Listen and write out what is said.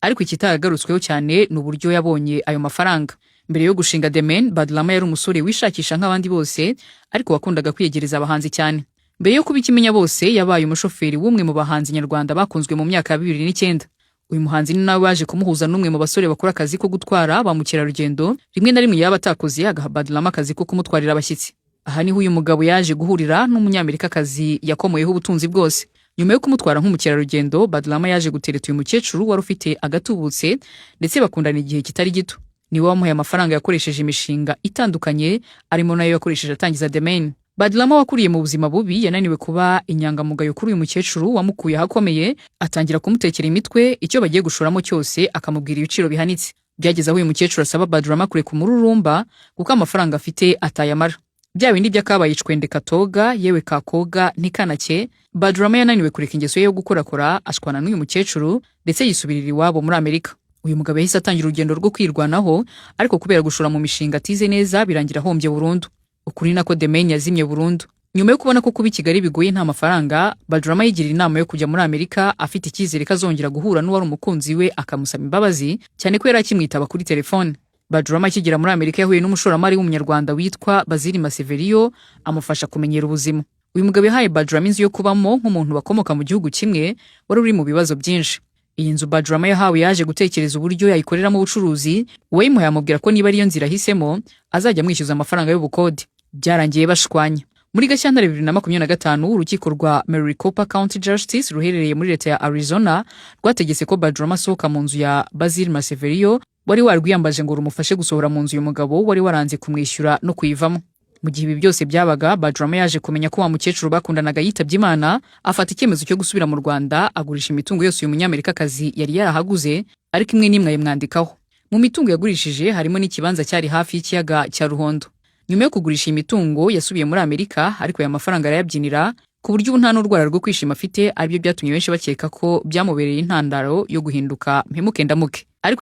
Ariko ikitaragarutsweho cyane ni uburyo yabonye ayo mafaranga. Mbere yo gushinga The Mane, Badrama yari umusore wishakisha nk'abandi bose, ariko wakundaga kwiyegereza abahanzi cyane. Mbere yo kuba ikimenya bose, yabaye umushoferi w'umwe mu bahanzi nyarwanda bakunzwe mu myaka ya 2009. Uyu muhanzi ni nawe waje kumuhuza n'umwe mu basore bakora akazi ko gutwara ba mukerarugendo, rimwe na rimwe yaba atakoze agaha Badrama akazi ko kumutwarira abashyitsi. Aha niho uyu mugabo yaje guhurira n'Umunyamerikakazi yakomoyeho ubutunzi bwose. Nyuma yo kumutwara nk'umukerarugendo, Badrama yaje gutereta uyu mukecuru wari ufite agatubutse, ndetse bakundana igihe kitari gito. Niwe wamuhaye amafaranga yakoresheje imishinga itandukanye, arimo nayo yakoresheje atangiza The Mane. Badrama wakuriye mu buzima bubi yananiwe kuba inyangamugayo kuri uyu mukecuru wamukuye ahakomeye, atangira kumutekera imitwe, icyo bagiye gushoramo cyose akamubwira ibiciro bihanitse. Byageze aho uyu mukecuru asaba Badrama kureka umururumba kuko amafaranga afite atayamara. Bya bindi by'akabaye icwende katoga yewe kakoga ntikanake, Badrama yananiwe kureka ingeso ye yo gukorakora, ashwana n'uyu mukecuru ndetse yisubirira iwabo muri Amerika. Uyu mugabo yahise atangira urugendo rwo kwirwanaho, ariko kubera gushora mu mishinga atize neza birangira ahombye burundu. Ukuri nako The Mane yazimye burundu. Nyuma yo kubona ko kuba i Kigali bigoye nta mafaranga, Badrama yigirira inama yo kujya muri Amerika afite icyizere ko azongera guhura n'uwari umukunzi we akamusaba imbabazi, cyane ko yari akimwitaba kuri telefone. Badrama akigera muri Amerika yahuye n'umushoramari w'Umunyarwanda witwa Bazili Maseverio, amufasha kumenyera ubuzima. Uyu mugabo yahaye Badrama inzu yo kubamo nk'umuntu bakomoka mu gihugu kimwe wari uri mu bibazo byinshi. Iyi nzu Badrama yahawe yaje gutekereza uburyo yayikoreramo ubucuruzi, uwayimuhaye amubwira ko niba ariyo nzira ahisemo azajya amwishyuza amafaranga y'ubukode. Byarangiye bashwanya. Muri Gashyantare 2025, urukiko rwa Maricopa County Justice ruherereye muri leta ya Arizona rwategetse ko Badrama asohoka mu nzu ya Basil Maseverio wari warwiyambaje ngo rumufashe gusohora mu nzu uyu mugabo wari waranze kumwishyura no kuyivamo. Mu gihe ibi byose byabaga, Badrama yaje kumenya ko wa mukecuru bakundanaga yitabye Imana, afata icyemezo cyo gusubira mu Rwanda, agurisha imitungo yose uyu Munyamerikakazi yari yarahaguze, ariko imwe n'imwe ayimwandikaho. Mu mitungo yagurishije harimo n'ikibanza cyari hafi y'ikiyaga cya Ruhondo. Nyuma yo kugurisha iyi mitungo yasubiye muri Amerika, ariko aya mafaranga arayabyinira ku buryo ubu nta n'urwara rwo kwishima afite, aribyo byatumye benshi bakeka ko byamubereye intandaro yo guhinduka mpemuke ndamuke. Ariko